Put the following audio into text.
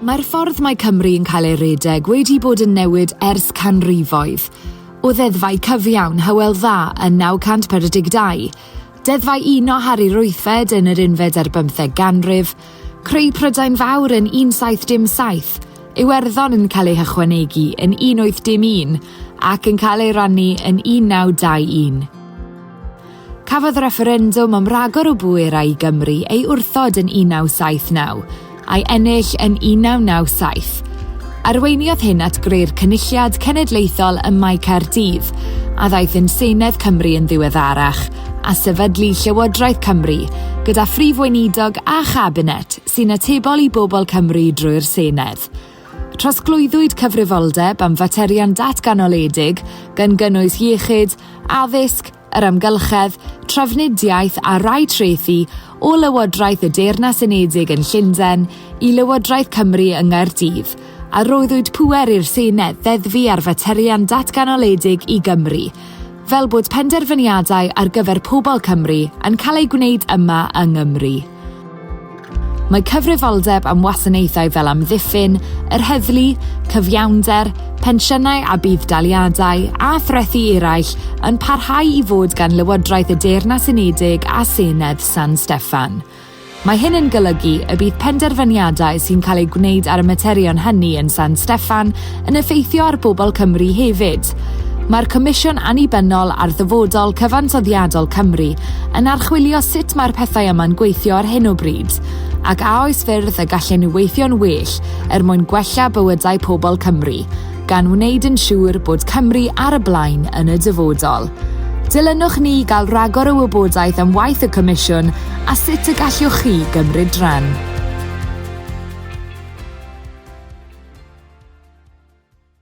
Mae'r ffordd mae Cymru yn cael ei redeg wedi bod yn newid ers canrifoedd. O ddeddfau cyfiawn Hywel Dda yn 942, deddfau uno Harri'r Wythfed yn yr unfed ar bymtheg ganrif, creu Prydain Fawr yn 1707, Iwerddon yn cael ei hychwanegu yn 1801 ac yn cael ei rannu yn 1921. Cafodd refferendwm am ragor o bwerau i Gymru ei wrthod yn 1979, a'i ennill yn 1997. Arweiniodd hyn at greu'r Cynulliad Cenedlaethol ym Mae Caerdydd, a ddaeth yn Senedd Cymru yn ddiweddarach, a sefydlu Llywodraeth Cymru, gyda Phrif Weinidog a Chabinet sy'n atebol i bobl Cymru drwy'r Senedd. Trosglwyddwyd cyfrifoldeb am faterion datganoledig, gan gynnwys iechyd, addysg, yr amgylchedd, trafnidiaeth a rhai trethi, o Lywodraeth y Deyrnas Unedig yn Llundain i Lywodraeth Cymru yng Nghaerdydd, a roddwyd pŵer i'r Senedd ddeddfu ar faterion datganoledig i Gymru, fel bod penderfyniadau ar gyfer pobl Cymru yn cael eu gwneud yma yng Nghymru. Mae cyfrifoldeb am wasanaethau fel amddiffyn, yr heddlu, cyfiawnder, pensiynau a budd-daliadau, a threthi eraill yn parhau i fod gan Lywodraeth y Deyrnas Unedig a Senedd San Steffan. Mae hyn yn golygu y bydd penderfyniadau sy'n cael eu gwneud ar y materion hynny yn San Steffan yn effeithio ar bobl Cymru hefyd. Mae'r Comisiwn Annibynnol ar Ddyfodol Cyfansoddiadol Cymru yn archwilio sut mae'r pethau yma'n gweithio ar hyn o bryd, ac a oes ffyrdd y gallen nhw weithio'n well er mwyn gwella bywydau pobl Cymru, gan wneud yn siŵr bod Cymru ar y blaen yn y dyfodol. Dilynwch ni i gael rhagor o wybodaeth am waith y Comisiwn a sut y gallwch chi gymryd rhan.